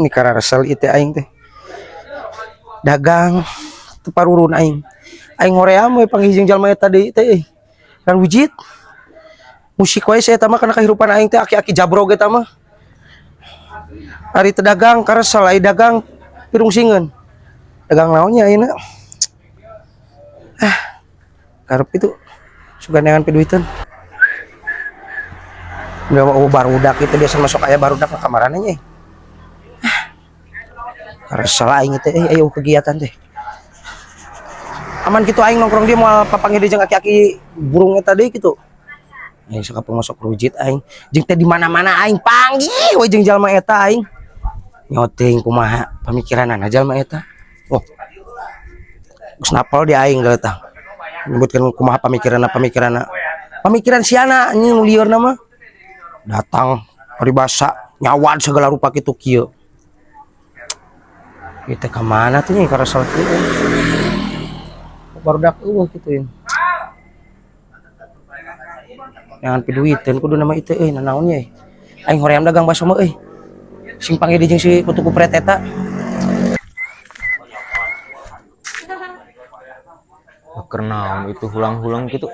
Ini kararesel ieu teh aing teh. Dagang teu parurun aing. Aing hoream we panggih jeung jalma eta deui teh euy. Rarujit. Musik wae saya mah kana kahirupan aing teh aki-aki jabrog eta mah. Ari teu dagang karesel, ari dagang pirungsingeun. Dagang naonnya ayeuna? Ah. Karep itu suka neangan piduiteun. Udah, oh, barudak itu biasa masuk aya barudak ke kamarana nya. Ah. Karesel aing teh euy, ayo kegiatan teh. Aman gitu aing nongkrong dia moal papanggih deui jeung aki-aki burung eta deui kitu. Aing sok masuk rujit aing. Jeung teh di mana-mana aing panggih we jeung jalma eta aing. Nyoting kumaha pamikiranana jalma eta. Oh. Geus napal di aing da eta. Nyebutkeun kumaha pamikiranna pamikiranna. Pamikiran siana anjing nu lieurna mah. Datang paribasa nyawan segala rupa kitu kieu. Kita ka mana tuh nya karesel kieu. Barudak eueuh kitu ya. Jangan piduiteun kudu nama itu euy, nanaon nya. Aing hoream dagang bakso mah euy. Sing panggil jeung si kutu kupret eta. Keur naon itu hulang-hulang gitu.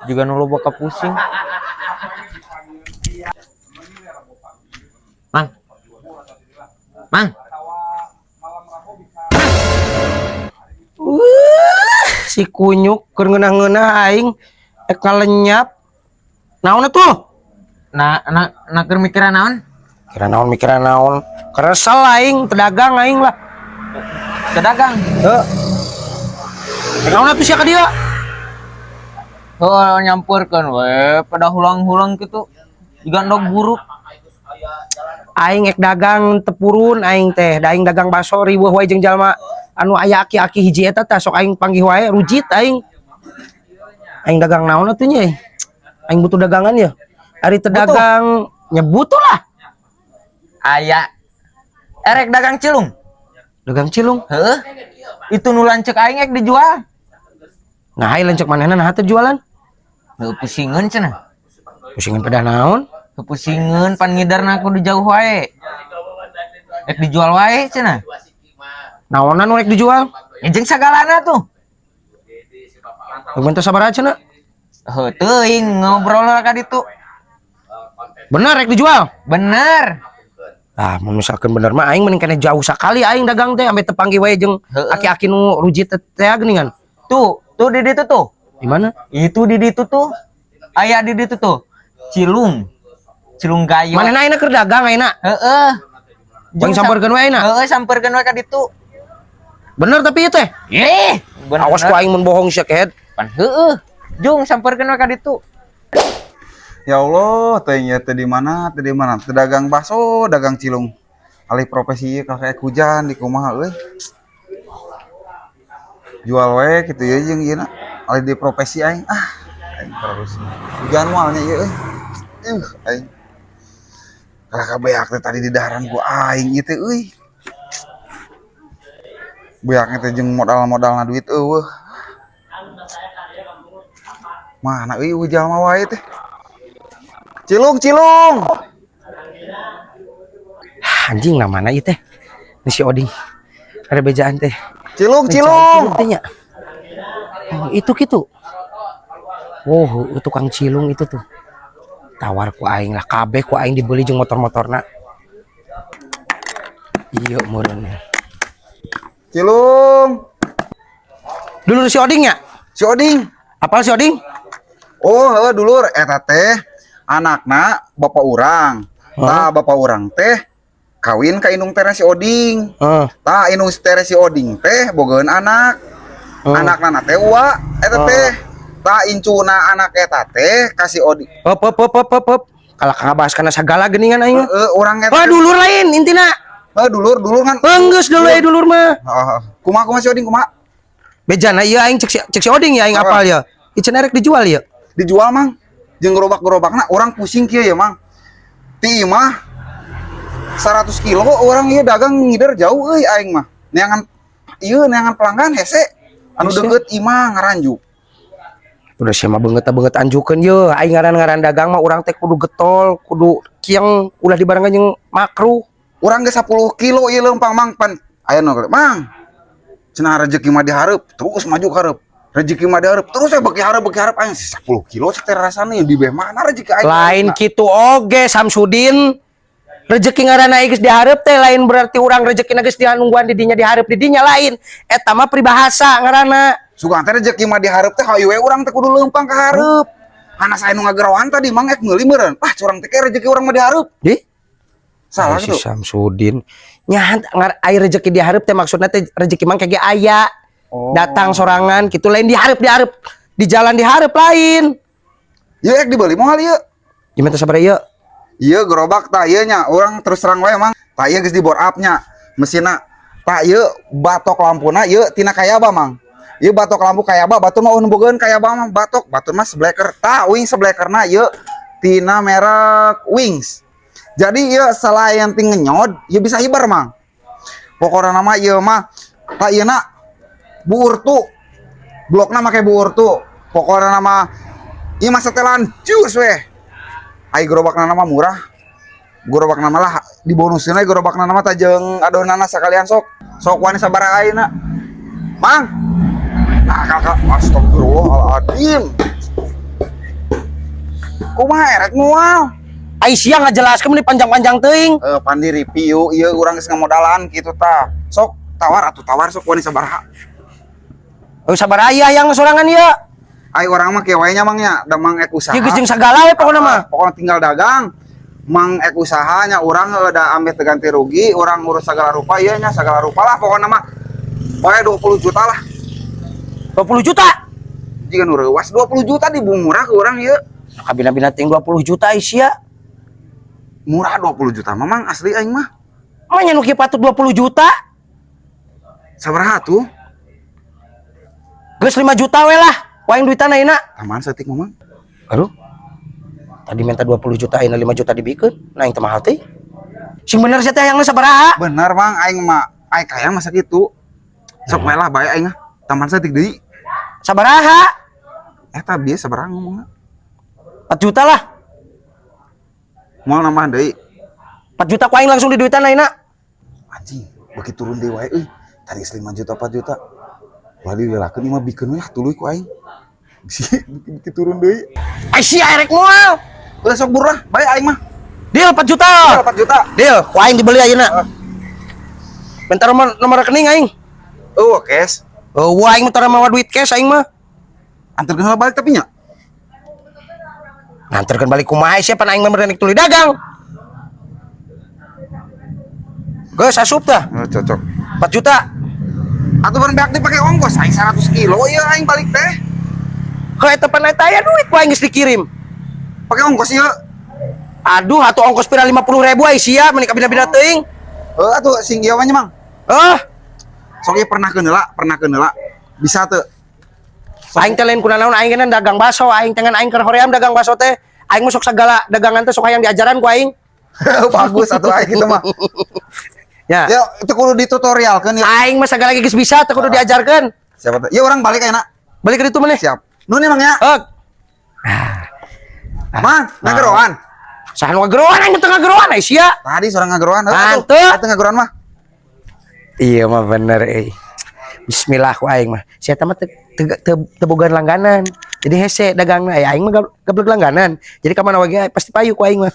Juga nu loba kapusing. Mang. Mang. Si kunyuk keur ngeunah-ngeunah aing ek ngalenyap. Naon atuh? Nah, nah, nah keur mikiran naon? Kira naon mikiran naon? Keresel aing, pedagang aing lah. Pedagang. Heeh. Naon atuh sia ka dieu? Heuh, nyampurkeun we pada hulang-hulang gitu. Jiga endog buruk. Aing ek dagang tepurun aing teh, da aing dagang bakso riweuh wae jeung jalma anu aya aki-aki hiji eta tah sok aing panggih wae rujit aing. Aing dagang naon atuh nya? Aing butuh dagangan ya. Ari teu dagang nya butuh lah. Aya erek dagang cilung. Dagang cilung. Heeh. Itu nu lanceuk aing ek dijual. Nah, ai lanceuk manehna naha teu jualan? Heuh, pusingeun cenah. Pusingeun pedah naon? Heuh, pusingeun pan ngidarna kudu jauh wae. Ek dijual wae cenah. Naonan nu rek dijual? Ya jeung sagalana tuh. Rek minta sabaraha cenah? Heuh, teuing ngobrol lah ka ditu. Bener rek dijual? Bener. Ah, mun misalkan bener mah aing mending keneh jauh sakali aing dagang teh ambe teu panggih wae jeung aki-aki nu rujit teh geuningan. Tuh, tuh di ditu tuh. Di mana? Itu di ditu tuh. Aya di ditu tuh. Cilung. Cilung gayo. Manehna ayeuna keur dagang ayeuna? Heeh. Bang sampeurkeun wae ayeuna? Heeh, sampeurkeun wae ka ditu. Bener tapi ieu teh? Ih, bener. Awas ku aing mun bohong sia kehed. Pan heueuh. Jung sampeurkeun wae ka ditu. Ya Allah, teh nya teh di mana? Teh di mana? Teh dagang bakso, dagang cilung. Alih profesi ieu kayak hujan di kumaha euy. Jual wae kitu ya jeung ieu na. Alih di profesi aing. Ah, aing terus. Hujan moal nya ieu euy. Aing. Kalah kabeak teh tadi di daharan ku aing ieu teh euy. Beaknya teh jeung modal-modalna duit eueuh. Mana euy jalma wae teh. Cilung, cilung. Anjing nah mana ieu teh? Ini si Oding. Ada bejaan teh. Cilung, Bejaan cilung. teh nya. Oh, itu gitu. Oh, tukang cilung itu tuh. Tawar ku aing lah, kabeh ku aing dibeli jeung motor-motorna. Iya meureun. Cilung. Dulur si Oding nya? Si Oding. Apal si Oding? Oh, heuh dulur eta teh anakna bapak urang. Tah bapak urang teh kawin ka indung tere si Oding. Tah indung tere si Oding teh bogaeun anak. Anakna teh ua eta teh. Tah incuna anak eta teh ka si Oding. Hop hop hop hop hop hop. Kalah ngabahas kana sagala geuningan aing. Heeh, urang eta. Wah, dulur lain intina. Heuh, dulur, dulur kan. Enggeus dulur euy dulur mah. Heeh. Kumaha kumaha si Oding kumaha? Bejana ieu aing cek si Oding ya aing apal ya. Ieu cenah rek dijual ya. Dijual mang. Jeung gerobak-gerobakna urang pusing kieu ya mang. Ti imah 100 kilo orang ieu dagang ngider jauh euy aing mah. Neangan ieu neangan pelanggan hese anu deukeut imah ngaranjuk. Udah sia mah beungeut anjukeun ye aing ngaran-ngaran dagang mah urang teh kudu getol, kudu kieng ulah dibarengan jeung makruh. Urang geus 10 kilo ieu leumpang, Mang, pan aya nu, Mang. Cenah rezeki mah dihareup, terus maju ka hareup. Rezeki mah dihareup, terus we beuki hareup, beuki hareup, aing 10 kilo cek teh rasana di beh mana rezeki aing. Lain kitu oge, Samsudin. Rezeki ngaranna geus dihareup teh lain berarti urang rezeki geus nungguan di dinya, dihareup di dinya, lain. Eta mah peribahasa ngaranna. Sugan teh rezeki mah dihareup teh hayu we urang teh kudu leumpang ka hareup. Hanas aya nu ngageroan tadi, Mang, ek meuli meureun. Ah, curang teh rezeki urang mah dihareup. Di Salah si gitu. Samsudin. Nyahan ngar aya rezeki dihareup teh maksudna teh rezeki mang kayak aya. Oh. Datang sorangan gitu, lain dihareup dihareup di jalan dihareup, lain. Ieu ek dibeli moal ieu? Gimana sabar ieu? Ieu gerobak tah ieu nya, urang terus terang wae, Mang. Tah ieu geus di bore up nya mesinna. Tah ieu batok lampuna ieu tina Kayaba, Mang. Ieu batok lampu Kayaba, batur mah euweuh bogeun Kayaba mah batok, batur mah sebleker. Tah wing seblekerna ieu tina merek Wings. Jadi ieu selain ti ngenyod, ieu bisa hiber, Mang. Pokokna nama ieu mah tah ieu na buurtu. Blokna make buurtu. Pokokna nama ieu mah setelan jus weh. Ai gerobakna nama murah. Gerobakna mah lah dibonusin we gerobakna nama tah jeung adonana sakalian sok. Sok wani sabaraha ayeuna? Mang. Nah, kakak, astagfirullahaladzim. Kumaha erek moal? Ai sia ngajelaskeun meni panjang-panjang teuing. Eh, pan di review ieu urang geus ngamodalan kitu tah. Sok tawar atuh, tawar sok wani sabaraha. Oh, sabar aya yang sorangan ieu. Ai urang mah kieu wae nya, Mang, nya, da Mang ek usaha. Ieu geus jeung sagala we pokona mah. Pokoknya tinggal dagang. Mang ek usahanya urang da ambeh teu ganti rugi, urang ngurus segala rupa ieu nya, segala rupa lah pokoknya mah. Pokoknya 20 juta lah. 20 juta. Jika nu reuwas 20 juta dibumurah ke urang ieu. Kabina-bina ting 20 juta ai sia. Murah 20 juta mah, Mang, asli aing mah. Mah nya nu kieu patut 20 juta. Sabaraha tuh? Geus 5 juta we lah. Waing duitan ayeuna. Tambahan saeutik mah, Mang. Aduh. Tadi minta 20 juta, ayeuna 5 juta dibikeun. Nah, yang teu mahal teh. Sing bener sia teh hayangna sabaraha? Bener, Mang, aing mah aing kaya masa kitu. Sok we lah bae aing ah. Tambahan saeutik deui. Sabaraha? Eta bieu sabaraha ngomongna? 4 juta lah. Moal nambahan deui. 4 juta ku aing langsung di duitan ayeuna. Anjing, beuki turun deui wae euy. Tadi geus 5 juta, 4 juta. Ulah dilelakeun ieu mah, bikeun we lah tuluy ku aing. Bisi beuki turun deui. Ai sia erek moal? Udah sok buru lah, bae aing mah. Deal 4 juta. Deal 4 juta. Deal, ku aing dibeli ayeuna. Bentar, nomor nomor rekening aing. Oh, cash. Oh, wah, aing mah mawa duit cash aing mah. Anterkeun heula balik tapi nya. Nganterkeun balik kumaha sia, pan aing mah bener tuluy dagang. Geus asup tah. Oh, cocok. 4 juta. Atuh bareng beak dipake ongkos aing 100 kilo ieu aing balik teh. Ke eta pan eta aya duit ku aing geus dikirim. Pake ongkos ieu. Aduh, atuh ongkos pira 50 ribu ai sia meni kabina-bina teuing. Heuh atuh sing ieu mah nya, Mang. Ah, Sok ieu pernah keun heula. Bisa teu? Aing teh lain kuna naon, aing kan dagang bakso, aing tengan aing keur hoream dagang bakso teh. Aing mah sok segala dagangan teh sok hayang diajaran ku aing. Bagus atuh aing kitu mah. Ya. Ya, itu kudu ditutorialkeun ya. Aing mah segala geus bisa teu kudu diajarkeun. Siapa tuh? Ya urang balik ayeuna. Balik ke ditu maneh. Siap. Nuhun ya, Mang, ya. Ek. Mang, ngageroan. Saha nu ngageroan, aing teu ngageroan ai sia. Tadi seorang ngageroan. Heuh atuh. Mantep. Atuh ngageroan mah. Iya mah bener euy. Bismillah ku aing mah. Sia mah teu teu teu bogaan langganan. Jadi hese dagangna, ya aing mah gablek langganan. Jadi ka mana wae pasti payu ku aing mah.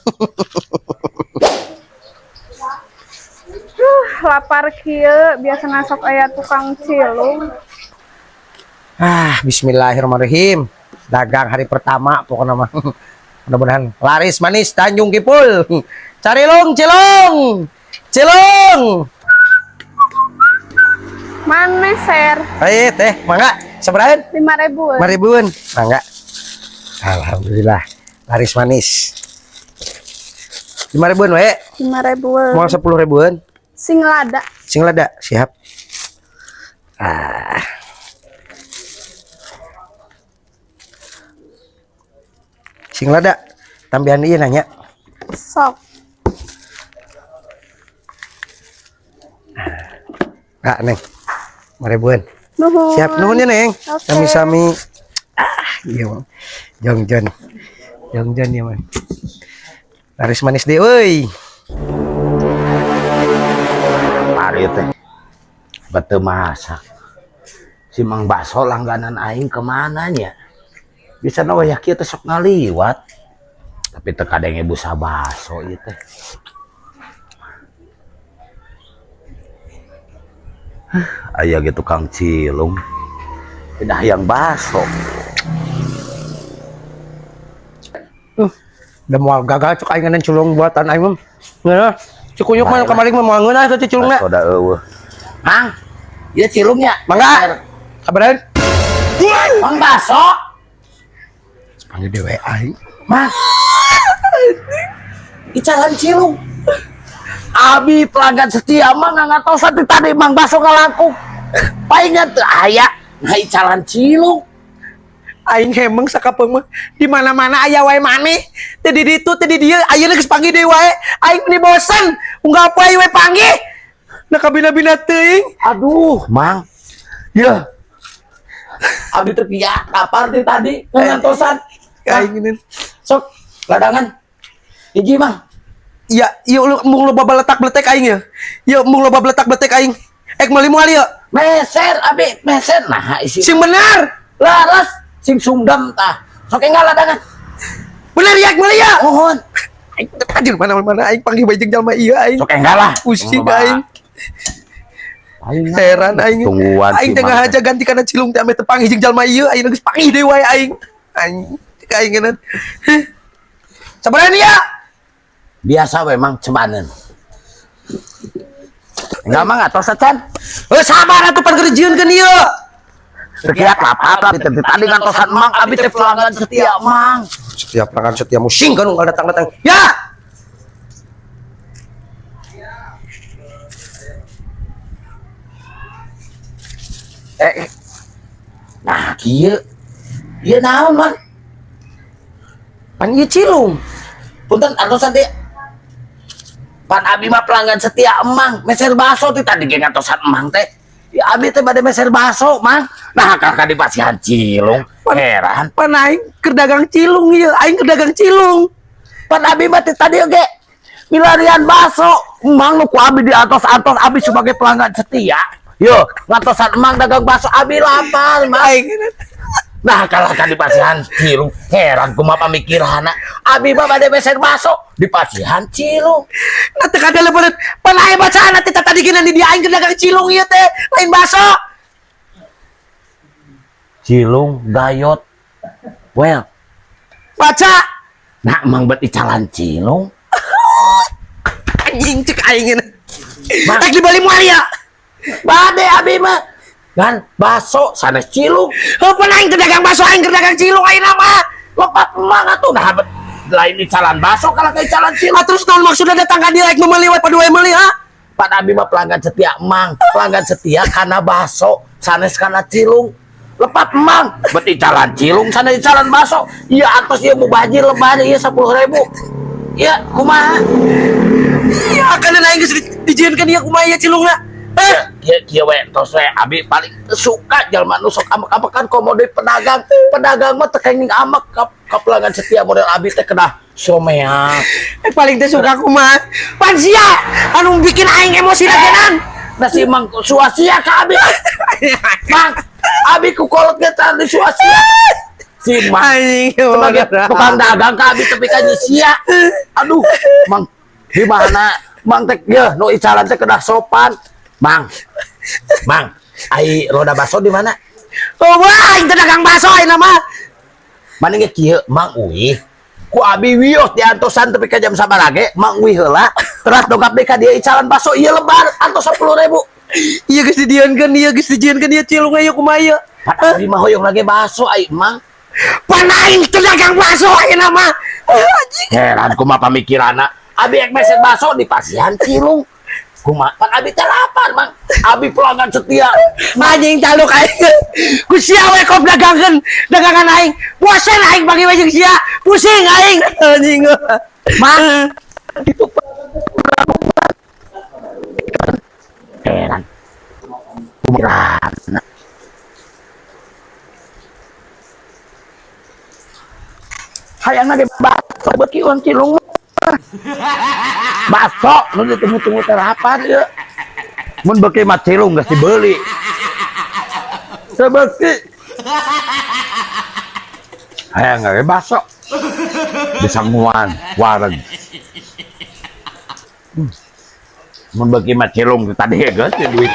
Duh, lapar kieu, biasa sok aya tukang cilung. Ah, bismillahirrahmanirrahim. Dagang hari pertama pokoknya mah. Mudah-mudahan laris manis Tanjung Kipul. Carilung, cilung. Cilung. Mana ser? Ayo teh, mangga. Sabaraha? 5 ribu. 5 ribuan. Mangga. Alhamdulillah. Laris manis. 5 ribuan we. 5 ribu. Mau 10 ribuan. Sing lada. Sing lada, siap. Ah. Sing lada. Tambahan iya nanya. Sok. Ah, Neng. 5 ribuan. Nuhun. Siap, nuhun ya, Neng. Oke. Sami-sami. Ah, iya, Bang. Jongjon. Jongjon ya, Bang. Laris manis deh, woi. Ieu teh. Bete masak. Si Mang Baso langganan aing kemana nya? Bisa na wayah kieu teh sok ngaliwat. Tapi teu kadenge busa baso ieu teh. Hah, aya ge tukang cilung. Tidak hayang baso. Da moal gagal cek aing ngan cilung buatan aing mah. Ngeunah. Si Kuyuk mah kamari mah moal ngeunah eta cilungna. Baso da eueuh. Mang, ieu cilungnya. Mangga. Kabaran. Mang Baso. Panggil dewe aing. Mang. Icalan cilung. Abi pelanggan setia mang ngatosan ti tadi Mang Baso ngalangkung. Paingan teu aya nah icalan cilung. Aing hemeng sakapeung mah di mana-mana aya wae maneh. Teu di ditu teu di dieu ayeuna geus panggih deui wae. Aing meni bosen. Unggal poe we panggih. Nah kabina-bina teuing. Aduh, Mang. Ya. Abi terpiak kapar ti tadi ngantosan. Aing ini. Sok ladangan. Hiji, Mang. Iya, iya lu mung loba beletak-beletek aing ya. Iya mung loba beletak-beletek aing. Ek meuli moal ieu. Meser abi, meser nah isi. Sing bener. Laras sing sungdem tah. Sok enggal ladangan. Bener ya ek meuli ya. Mohon. Aing teu anjir mana-mana aing panggih bae jeung jalma ieu aing. Sok enggal lah. Pusing aing. Aing Heran aing. Tungguan Aing si teh Mang. ngahaja ganti kana cilung teh ame teu panggih jeung jalma ieu aing geus panggih deui wae aing. Aing cek aing ngeunah. Sabaran ya. Biasa we Mang cemaneun. Enggak Mang atos acan. Eh sabar atuh pan keur dijieunkeun ieu. Sekian lapar abi teh tadi ngantosan Mang abi teh pelanggan setia Mang. Setiap pelanggan setia musing kan unggal datang-datang. Ya. Eh. Nah, kieu. Ieu naon Mang? Pan ieu cilung. Punten antosan teh. Pan abi mah pelanggan setia emang, meser baso teh tadi ge ngantosan emang teh. Ya abi teh bade meser baso, Mang. Nah, kakak dipasihan cilung. Heran. Pan aing keur dagang cilung ieu, aing keur dagang cilung. Pan abi mah teh tadi oge milarian baso. Emang nu ku abi di atos-atos abi sebagai pelanggan setia. Yo, ngantosan emang dagang baso abi lapar, Mang. Aing Nah, kalah kan dipasihan cilung. Heran kumaha pamikiranna. Abi mah bade meser baso dipasihan cilung. Nah teu kada lebelet. Pan aing bacaan teh tadi geunan di dia aing keur dagang cilung ieu teh, lain baso. Cilung gayot. Well, Baca. nah emang bet icalan cilung. Anjing cek aing ngeunah. Mang. Rek dibeli moal ya. Bade abi mah kan baso sanes cilung. Heuh pan aing teu dagang baso, aing keur dagang cilung ayeuna mah. Lepat emang atuh nah bet lain icalan baso kalah ka icalan cilung. Ah terus naon maksudna datang ka dieu rek meuli we padua meuli ha? Pan abi mah pelanggan setia emang, pelanggan setia karena baso sanes karena cilung. Lepat emang bet icalan cilung sanes icalan baso. Iya atos ieu mubajir lebar ieu 10.000. Iya kumaha? Iya kan aing geus dijieunkeun ieu kumaha ieu cilungna. Eh, Kieu kieu we tos we abi paling suka jalma nu sok amek-amekan komo deui pedagang. Pedagang mah teu kenging amek ka pelanggan setia model abi teh kedah someak. Eh, paling teh suka kumaha. Pan sia anu bikin aing emosi lagenan. Nah si Mang suasia ka abi. Mang, abi ku kolot ge tadi suasia. Si Mang Aing sebagai tukang dagang ka abi tapi ka sia. Aduh, Mang di mana Mang teh yeuh nu icalan teh kedah sopan. Mang. Mang, ai roda baso di mana? Oh, wah, aing teh dagang baso ayeuna mah. Mana ge kieu Mang uih. Ku abi wios diantosan tepi ka jam sabaraha ge, Mang uih heula. Teras dongkap deui ka dieu icalan baso ieu lebar antos 10.000. Ieu geus dijieunkeun, ieu geus dijieunkeun ieu cilung ieu kumaha ieu? Pan abi mah hoyong lagi baso ai Mang. Pan aing teh dagang baso ayeuna mah. Anjing. Heran kumaha pamikiranna. Abi ek meser baso di pasihan cilung. Kumaha pan abi teh lapar Mang. Abi pelanggan setia. Anjing taluk aing. Ku sia we kop dagangkeun dagangan aing. Bosen aing bagi we jeung sia. Pusing aing anjing. Mang itu heran. Pemikiranna. Hayang ge baso beuki urang cilung mah. Baso nu ditunggu-tunggu teh lapar ieu. Mun beuki mah cilung geus dibeli. Teu beuki. Hayang we baso. Disanguan wareg. Mun beuki mah cilung tadi geus duit.